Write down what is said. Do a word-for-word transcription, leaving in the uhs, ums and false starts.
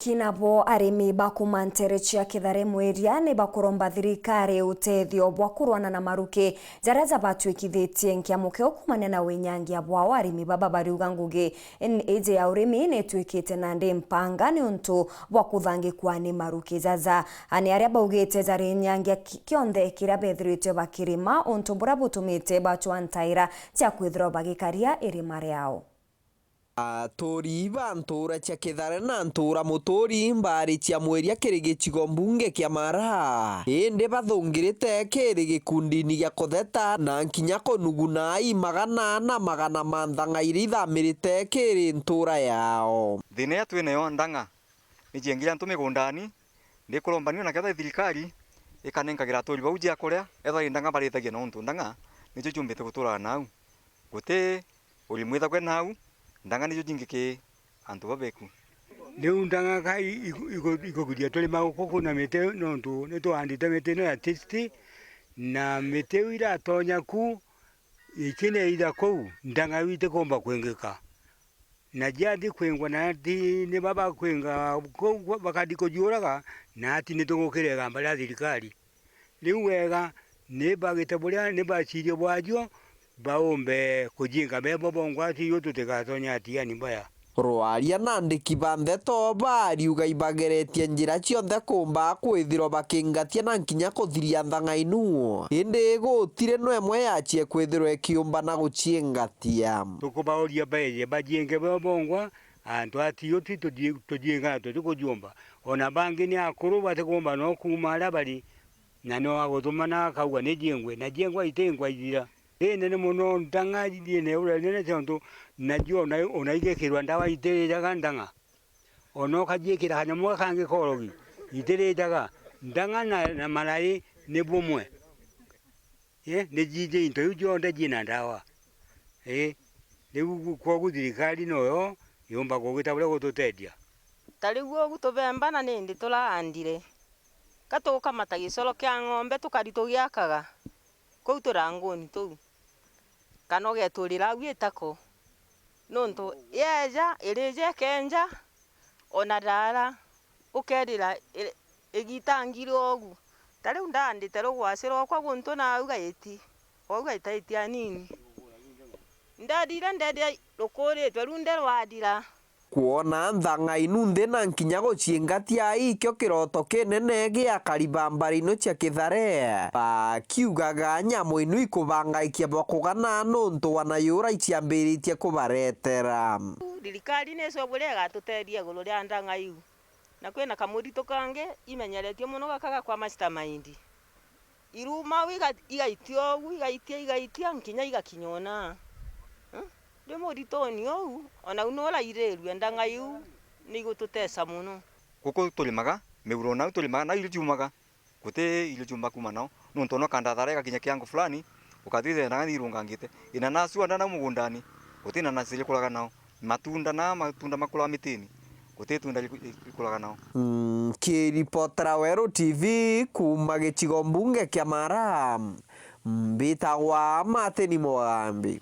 Kinabo arimi ba kuma ntere cia Kithare Mweria ni bakuromba thirikari utethio bwa kurwana na maruki jaria jabatwikithitie nkiamukio kumania na winyangia bwao. Arimi baba bariuga ngugi in-, iji ya urimi ni itwikite nandi mpanga niuntu bwa kuthangikwa ni maruki jaja. Ani aria baugite jari nyangia ki-, kionthe kiria bethiritwe bakirima, untu buria butumite bacwa ntaira cia kwithirwa bagikaria irima riao. Aturi ba ntuura cia Kithare na ntuura Muturi mbaari cia Mweria kiri gicigo mbunge kia Mara, indi bathungirite kiri gikundini gia kutheta na nkinya kunuguna ai magana na magana ma nthang'a iria ithamirite kiri ntuura yao. Thina iria twi nayo, nthang'a ni ciengi antu migundani, ndikuromba ni ona kethira thirikari ikanenkagira aturi bau cia kuria, ethira i nthang'a barithagia, nontu nthang'a nicio ciumbite guturaga nau. Guti urimi withagwe nau, nthang'a nicio cingi ki antu babeku. Riu nthang'a ka i-, iku-, iku-, ikugiria turima guku kuna miti, nontu nitwaandite miti ino ya tisti, na miti iu iratonya ku, ikineitha kuu, nthang'a iu itikumba kwingika. Na ciathi kwingwa, na ati ni baba kwinga kuu, bakathi kuciuraga, na ati ni tugukira igamba ria thirikari. Riu wega, ni bagite buria, ni bacirie bwacio, baumbe kucinga bebo bongwa, ati iu tutigatonye atiani mbaya. Rwaria na andiki ba ndeto bariuga ibageretie njira cionthe kumba kwithirwa bakingatia na nkinya kuthiria nthang'a inu, indi gutiri no imwe yacie kwithirwa ikiumba na guciingatia. Tukubauria baeje baciinge bo bongwa, antu ati uti tuji-, tuciinga na tutikuciumba. Ona bangi ni akuru batikumba no kuuma aria bari, na no agutuma na akauga ni ciingwe, na ciingwa itiingwa ithira. Inene mono nthang'a ithire na iura rinene, tiontu nacio ona, ona igikirwa ndawa itirijaga nthang'a. Ona ukajiikira kanyamu gaka kangi korogi, itirijaga. Nthang'a na, na marai ni bumwe. Ii, ni jiji into iu cionthe ciina ndawa. Ii, riu kwogu thirikari noyo yumba kugita buria gututeethia. Ta riu ugu tubemba na nindi turaandire, ka tugukamata gicoro kia ng'ombe tukari tugiakaga kuu turanguni tuu, kana ugeturira au itako, nontu yeeja, irija ikenja, ona ndaara ukeerira i-, igitangire ugu. Ta riu ndaandite rugwacii rwakwa guntu nau gaiti, ou gaitaiti anini. Ndeethire ndeethia rukuuritwe runde rwathira. Kwona nthang'a inu nthi na nkinya guciingatia ikio kiroto kinene gia akari ba mbari ino cia Kithare, bakiugaga nyamu inu ikubangaikia bwa kugana nontu wanayura iciambiritie kubaretera. Thirikari ni icua buria igatuteethia iguru ria nthang'a iu. Na kwina kamuritu kangi imenyeretie mono gaka ga kwa mastermind. Iruma au iga-, igaitia ugu, igaitia, igaitia, nkinya igakinya ona. Eh? Ndi muritoni uu, ona u nurairue, ndang'a iu ni igututeca mono. Guku turimaga, miuro nau turimaga, nau irio ciumaga. Guti irio ciumba kuuma nao, nontu ona ukandathara igakinya kiango fulani, ukathithira ndang'a ni irungangite. Inanasu anda nau mugundani, guti inanasu rikuraga nao. Matunda na matunda makuraga mitini, guti itunda riku-, rikuraga nao. Nkiripotera Weru T V kuuma gicigo mbunge kia Mara, mbitagwa Martin Mugambi.